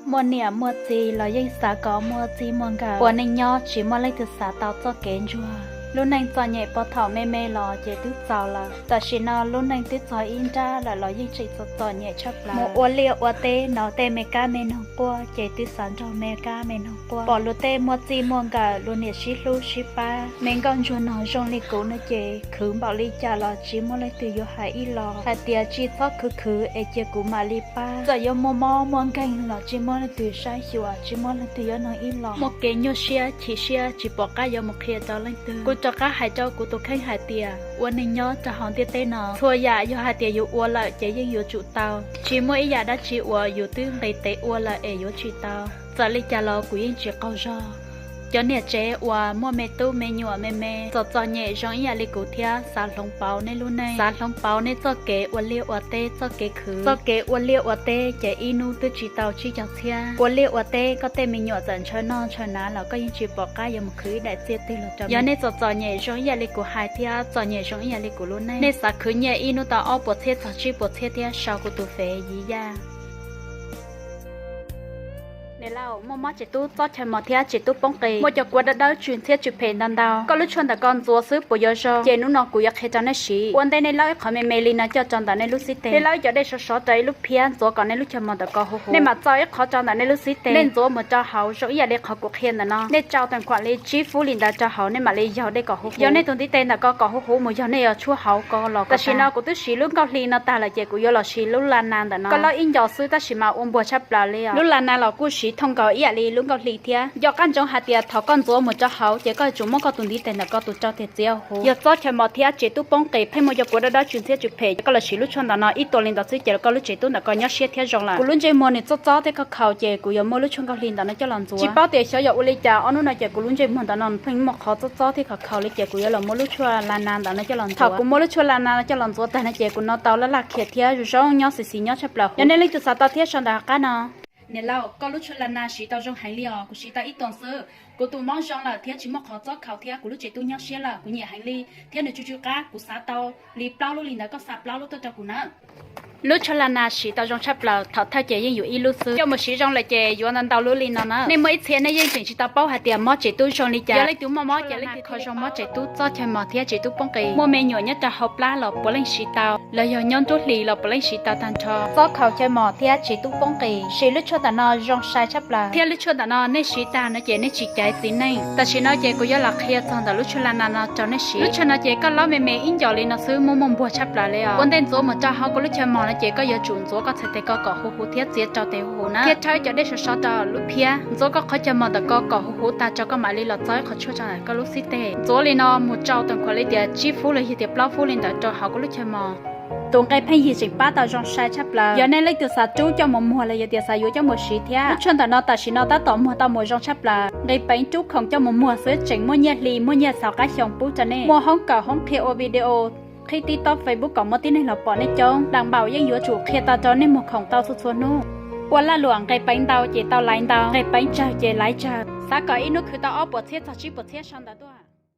Muaj niam muaj txiv los yeej xav kom muaj txij muaj nkawm, ua neej nyob tsis muaj leej twg xav tau txoj kev ntsuag. Lub neej txom nyem puag thaum me me los ces twb txaus lawm, tam sim no lub neej twb txog ib nrab lawm los yeej tseem txom txom nyem tshaj plaws. Mus ua liaj ua teb no tej me kab me noog quaj ces twb xav nrog me kab me noog quaj. Pom luag tej muaj txij muaj nkawm, luag niam sib hlub sib pab, me nkauj ntsuag nog zoo li kuv no ces khwv npaum li cas los tsis muaj leej twg yuav hais ib los hais tias tsis txhob khwv khwv es cia kuv mam li pab. Txawm yuav muaj mob muaj nkeeg los tsis muaj leej twg saib xyuas, tsis muaj leej twg yuav nug ib los. Muaj kev nyuaj siab chim siab tsis pom qab yuav mus qhia rau leej twg. Kuv rov qab hais rau kuv tus kheej hais tias ua neej nyob rau hauv ntiaj teb no, txhua yam yog hais tias yus ua lawm ces yeej yuav tsum tau. Tsis muaj ib yam dab tsi uas yus twb nqis tes ua lawm es yuav tsis tau. Txawm li cas los kuv yeej tsis qaug zog. Cov niam tsev uas muaj me tub me nyuam me me txom txom nyem zoo ib yam li kuv thiab xav hloov pauv nej lub neej, xav hloov pauv nej txoj kev ua liaj ua teb, txoj kev khwv, txoj kev ua liaj ua teb ces ib hnub twb tsis tau tsib caug txhiab. Ua liaj ua teb koj tej me nyuam txawm ntshaw noj ntshaw hnav los koj yeej tsis pom qab yuav mus khwv ib daim txiaj twg los rau. Yog nej txom txom nyem zoo ib yam li kuv hais thiab txom nyem zoo ib yam li kuv lub neej, nej xav khwv nyiaj ib hnub tau ob puas txhiab txog tsib puas txhiab thiab sau kuv tus fev Yiv Yaj. Niam lauj, muaj mob tsev tub txob chaw mos thiab tsev tub poob qis, muaj cov kua dawb dawb tsw ntxhiab tsw phem ntau ntau. Koj lub tshuaj ntawm ko ntxuav xwb puas yuav zoo? Ces hnub no kuv yuav qhia rau nej siv. Ua ntej nej laub ib qho me me li no coj rau ntawm nej lub xib teg. Nej laub ib co dej sov sov rau ib lub phiab ntxuav kom nej lub chaw mos ntawm ko huv huv. Nej mam txau ib qho rau ntawm nej lub xib teg, nej ntxuav mus rau hauv zoo ib yam li qhov kuv qhia ntawm no. Nej tsau teem khuam li tsib fub li ntawd rau hauv, nej mam li yaug dej kom huv huv. Yog nej tus ntiv tes ntawm ko kom huv huv mus yog nej yuav tshuab hauv ko los. Tam sim no kuv twb siv lub nkauj hli no tag lawm ces kuv yuav los siv lub la na ntawm no. Koj laub ib nco xwb tab sis mas ua npuag tshaj plaws li os. Lub la na los kuj siv thooj nkaus ib yam li lub nkauj hli thiab. Nco qab ntsoov hais tias thaum koj ntxuav mus rau hauv ces koj yuav tsum muab koj tus ntiv tes ntawm ko tus rau tiag txiav huv. Yog txob chaw mos thiab tsev tub poob qis pheej muaj cov kua dawb dawb tsw ntxhiab tsw phem, koj los siv lub tshuaj ntawm no ib tuas li ntawd xwb ces koj lub tsev tub ntawm ko nyob siab thiab zoo lawm. Kuv lub ntsej muag nws txob txob thiab khaus khaus ces kuv yuav muab lub tshuaj nkauj hli ntawm no coj los ntxuav. Tsis paub tias xyov yog ua li cas ob hnub no ces kuv lub ntsej muag ntawm no pheej muaj qhov txob txob thiab khaus khaus li ces kuv yuav los muab lub tshuaj la na ntawm no coj los ntxuav. Thaum kuv muab lub tshuaj la na coj los ntxuav tag no ces kuv hnov tau laj laj khiam thiab zoo zoo nyob xis xis nyob tshaj plaws. Yog nej leej twg xav tau thiab sau ntawm qab no. Niam lauj, koj lub tshuaj la na siv tau zoo heev li os, kuv siv tau ib tuas xwb. Kuv tus mob zoo lawm thiab tsis muaj qhov txob khaus thiab kuv lub tsev tub nyob siab lawm, kuv nyiam heev li. Thiab nws tsw tsw qab, kuv xav tau li plaub lub li ntawd, koj xa plaub lub tuaj rau kuv na. Lub tshuaj la na siv tau zoo tshaj plaws, thaum thawj ces yeej yuav ib lub xwb. Coj mus siv zoo lawm ces yuav ntau ntau lub li no na. Nej muaj ib txhia nej yeej tseem tsis tau paub hais tias mob tsev tub zoo li cas. Yog leej twg muaj mob ces leej twg kho zoo mob tsev tub, txob chaw mos thiab tsev tub poob qis. Muaj me nyuam nyob rau hauv plab los puav leej siv tau, los yog nyob nruab hlis los puav leej siv tau tag nrho. Txob khaus chaw mos thiab tsev tub poob qis, siv lub tshuaj ntawm no zoo sai tshaj plaws. Thiab lub tshuaj ntawm no nej siv tag no ces nej tsis caiv txiv neej. Tam sim no ces kuv yuav los qhia txog ntawm lub tshuaj la na no rau nej siv. Lub tshuaj no ces koj laub me me ib nco li no xwb muaj muaj npuag tshaj plaws li os. Ua ntej ntxuav mus rau hauv koj lub chaw mos no ces koj yuav tsum ntxuav koj txhais tes ko kom huv huv thiab txiav rau tes huv huv na. Thiab rhaub cov dej sov sov rau lub phiab, ntxuav koj qhov chaw mos ntawm ko kom huv huv tag rau koj mam li los txo ib qho tshuaj rau ntawm koj lub xib teg. Ntxuav li no mus tsau teem khuam li tias tsib fub los yog tias plaub fub li ntawd rau hauv koj lub chaw mos. Tus nqe pheej yig tseem pab tau zoo sai tshaj plaws. Yog nej leej twg xav rub coj mus muag los yog tias xav yuav coj mus siv thiab, lub tshuaj ntawm no tam sim no tab tom muag tau mus zoo tshaj plaws. Nqis peev rub khoom coj mus muag xwb tseem muaj nyiaj hli muaj nyiaj xaus qab xyoo pub rau nej. Muaj hoob kawm hoob qhia ua video, qhib TikTok Facebook kom muaj tib neeg los pom nej coob. Dam npaum yeej yuav tsum qhia tau rau nej muag khoom tau txhua txhua hnub. Ua laj luam nqis peev ntau ces tau laiv ntau, nqis peev tsawg ces laiv tsawg. Xav kom ib hnub khwv tau ob puas txhiab txog tsib puas txhiab sau ntawv tuaj.